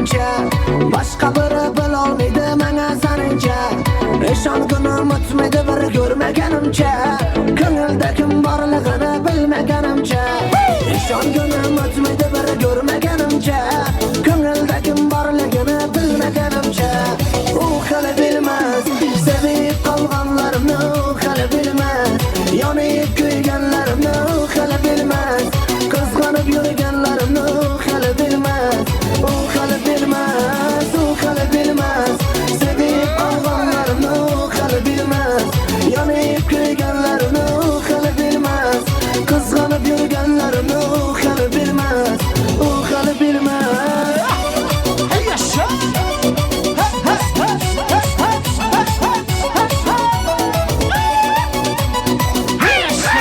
Manimcha boshqa biri bilolmaydi manga sanincha. Ishongunim o'tmaydi bir ko'rmaganimcha, ko'ngilda kim borligini bilmaganimcha. Ishongunim o'tmaydi bir ko'rmaganimcha, ko'ngilda kim borligini bilmaganimcha. U hali bilmas sevib qolganlarimni, u hali bilmas yonib kuyganlarimni, u hali bilmas qizg'anib yurganlarimni, u hali bilmas, u hali bilmas, u hali bilmas sevib qolganlarimni, u hali bilmas yonib kuyganlarimni, u hali bilmas qizg'anib yurganlarimni, u hali bilmas, u hali bilmas. Hey yasha! Hey, hey, hey, hey, hey, hey, hey, hey, hey. Yasha!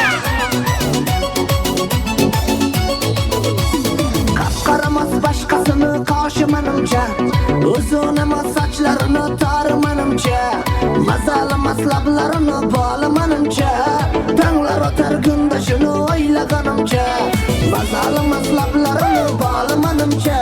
Qap-qaramas boshqasini qoshi manimcha, uzun emas sochlarini tori manimcha, mazalimas lablarini boli manimcha, tanglar o'tar kunda shuni o'ylaganimcha, mazalimas lablarini boli manimcha.